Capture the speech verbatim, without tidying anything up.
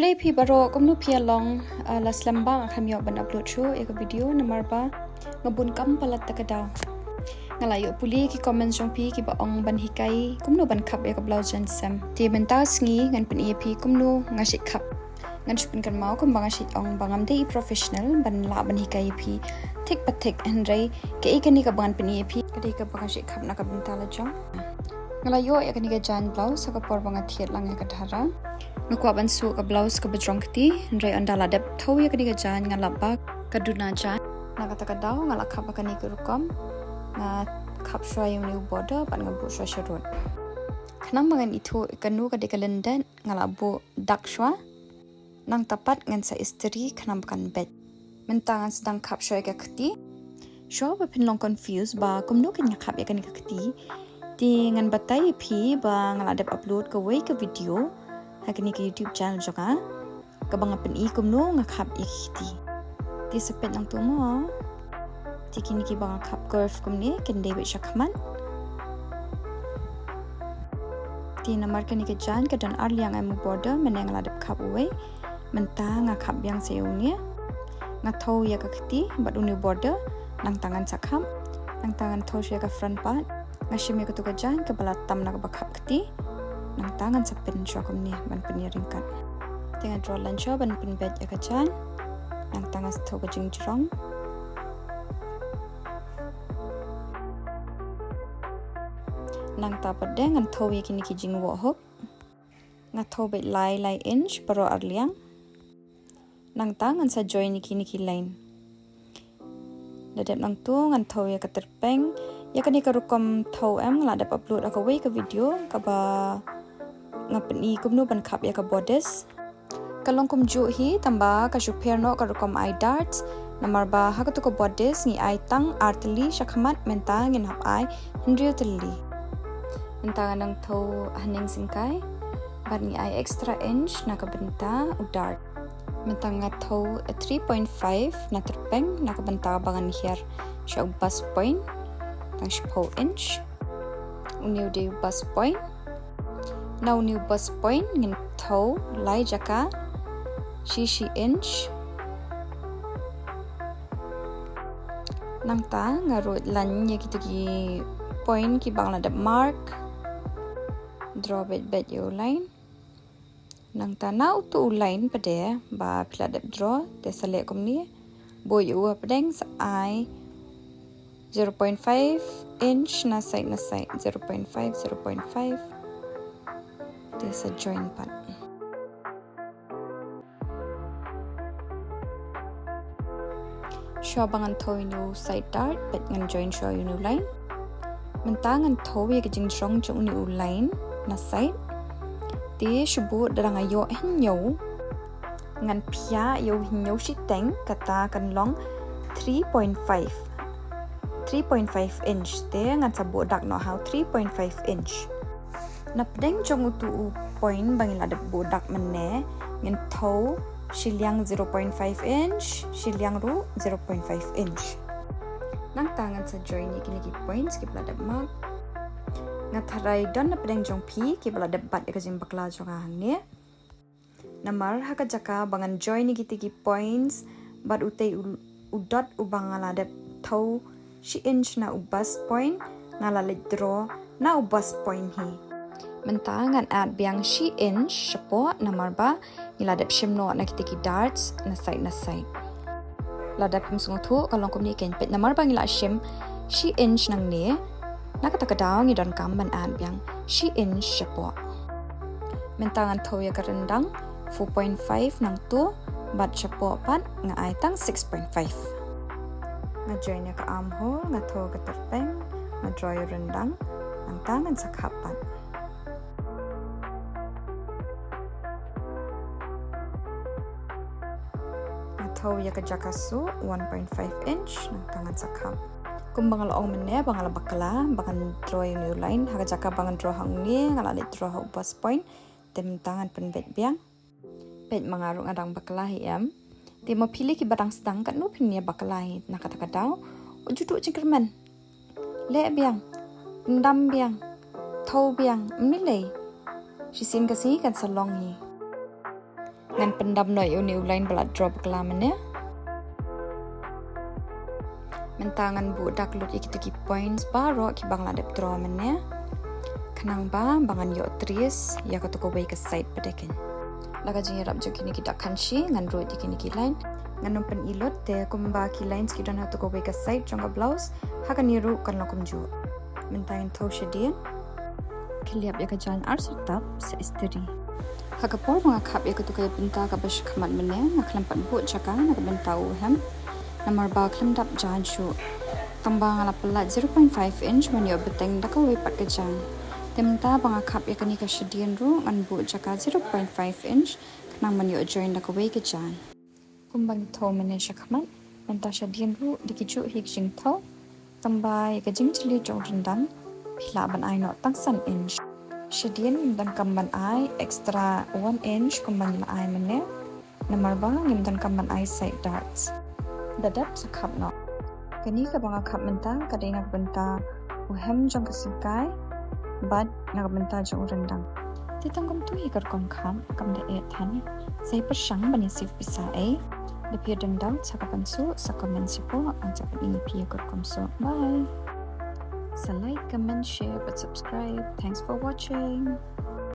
Khublei phi baroh, kumno phi ïa long? Ah, la slem ba nga kham ïoh ban upload shuh ïa ka video namar ba nga bun kam palat ta ka daw. Nga la ïoh pule ki comments jong phi kiba ong ban hikai kumno ban khap ïa ka blouse jaiñsem. Te mynta sngi ngan pyni ïa phi kumno nga shait khap. Ngan shu pynkynmaw kumba nga shait ong ba ngam dei i professional ban lah ban hikai ïa phi thik pa thik, hynrei kaei kane kaba ngan pyni ïa phi ka dei kaba nga shait khap na ka bynta la jong. Nga la ïoh ïa kane ka jaiñ blouse ha ka por ba nga thied lang ïa ka dhara. Nga kwah ban suh ka blouse kaba jrong kti, hynrei ynda la dep thew ïa kane ka jaiñ nga lap ba ka duna jaiñ. Na kata ka daw nga la khap ha kane ka rukom. Nga khap shuwa ïa une u border bad nga buh shuwa sharud. Khnang ba ngan ithuh kano ka dei ka lyndet, nga la buh dak shuwa. Nangta pat ngan sa istri khnang ba kan beit. Mynta ngan sdang khap shuwa ïa ka kti. Shuwa ba phin long confused ba kumno kan nga khap ïa kane ka kti, te ngan batai ïa phi ba nga la dep upload kawei ka video ha kane ka YouTube channel jong nga, kaba nga pyni kumno nga khap ïa ka kti. Te sa peit nangtu mo. Te kine kiba nga khap curve kumne kin dei beit shakhmat. Te namar kane ka jaiñ ka don ar liang em u border, mynne nga la dep khap uwei. Mynta nga khap biang sa ïa une. Nga thew ïa ka kti bad une u border. Nangta ngan sa khap. Nangta ngan thew shuwa ïa ka front part. Nga shim ïa katu ka jaiñ kaba la tam na kaba khap kti. Nangta ngan sa pyn shuwa kumne ban pynïaryngkat. Te nga draw line shuwa ban pynbeit ïa ka jaiñ. Nangta nga sa thew ka jingjrong. Nangta pat de ngan thew ïa kine ki jingwoh hook. Nga thew beit lai lai inch baroh ar liang. Nangta ngan sa join ïa kine ki line. Da dep nangtu ngan thew ïa ka tyrpeng. Ïa kane ka rukom thew em nga la dep upload ha kawei ka video kaba nga pyni kumno ban khap ïa ka bodice. Ka long kumjuh hi tangba ka shu pher noh ka rukom ai darts. Namar ba ha katu ka bodice ngi ai tang ar tylli shakhmat, mynta ngin hap ai hynriew tylli. Mynta nga dang thew haneng syngkai bad ngi ai extra inch na ka bynta u dart. Mynta nga thew three point five na tyrpeng na ka bynta ba ngan hiar sha u bust point tang shiphew inch. Une u dei u bust point. Na une u bust point ngin thew lai jaka shi shi inch. Nangta nga ruh line ïa kitu ki point kiba nga la dep mark. Draw beit beit ïa u line. Nangta na utu u line pat de ba phi la dep draw te sa leh kumne. Buh ïa u hapdeng sa ai zero point five inch na side na side, zero point five, zero point five. Te sa join pat. Shuwa ba ngan thew ïa une u side dart, peit ngan join shuwa ïa une u line. Mynta ngan thew ïa ka jingjrong jong une u line na side. Te shu buh da dang ïoh hynñiew. Ngan phiah ïa u hynñiew shiteng, kata kan long three point five. Three point five inch. Te ngan sa buh dak noh ha u three point five inch. Na pdeng jong utu u point ba ngi la dep buh dak mynne, ngin thew shiliang zero point five inch, shiliang ruh zero point five inch. Nangta ngan sa join ïa kine ki points kiba la dep mark. Nga tharai don na pdeng jong phi kiba la dep bat ïa ka jingbakla jong nga hangne. Namar ha ka jaka ba ngan join ïa kiti ki points bad utei u, u dot uba nga la dep thew shi inch na u bust point, nga la leit draw na u bust point hi. Mynta ngan add biang shi inch shapoh namar ba ngi la dep shim noh na kiti ki darts na side na side. Lada phim sngewthuh ka long kumne, keiñ peit namar ba ngi la shim shi inch nangne, na kata ka daw ngi donkam ban add biang shi inch shapoh. Mynta ngan thew ïa ka ryndang four point five nangtu, bad shapoh pat nga ai tang six point five. Nga join ïa ka armhole, nga thew ka tyrpeng, nga draw ïa u ryndang, nangta ngan sa khap pat. Nga thew ïa ka jaka suh one point five inch, nangta ngan sa khap. Kumba nga la ong mynne ba nga la bakla ba ngan draw ïa u new line, ha ka jaka ba ngan draw hangne nga la leit draw ha u bust point. Te mynta ngan pynbeit biang. Peit ma nga ruh nga dang bakla hi em. Te ma phi lei kiba dang sdang, katno phin ïa bakla hi na kata ka daw? Wat ju duh jingkyrmen. Leh biang, pyndam biang, thew biang, ym lei lei. Shisien ka sngi kan sa long hi. Ngan pyndam noh ïa une u line ba la draw bakla mynne. Mynta ngan buh dak lut ïa kito ki points baroh kiba nga la dep draw mynne, khnang ba, ba ngan ïoh trace ïa kato kawei ka side pat de keiñ. La ka jingïarap jong kine ki dak khanshi ngan ruh ïa kine ki line. Ngan ym pyn-i lut te kumba ki lines ki don ha kato kawei ka side jong ka blouse, ha kane ruh kan long kumjuh. Mynta ngin thew shadien. Khylliap ïa ka jaiñ ar sutap sa istri. Ha ka por ba nga khap ïa kato ka bynta kaba shakhmat mynne, nga khlem pat buh jaka na ka bynta u hem, namar ba khlem dap jaiñ shuh. Tang ba nga la pynlait zero point five inch ban ïoh bteng da kawei pat ka jaiñ. Te mynta ba nga khap ïa kane ka shadien ruh ngan buh jaka zero point five inch, khnang ban ïoh join da kawei ka jaiñ. Kumba ngi thew mynne shakhmat, mynta shadien ruh dei ki juh hi ki jingthew. Tang ba ïa ka jingjli jong u ryndang phi lah ban ai noh tang san inch. Shadien ngim donkam ban ai extra one inch kumba ngi la ai mynne, namar ba ngim donkam ban ai side darts. Da dep sa khap noh. Kane kaba nga khap mynta ka dei na ka bynta u hem jong ka syngkai bad na ka bynta jong u ryndang. Te tang kumtu hi ka rukom khap, kam da eh than. Sa ïa pyrshang ban ïa save pisa ei. Lada phi don doubt sa ka ban shu sa comment shapoh, ngan sa pyni ïa phi ïa ka rukom shuh. Bye. Sa like, comment, share bad subscribe. Thanks for watching.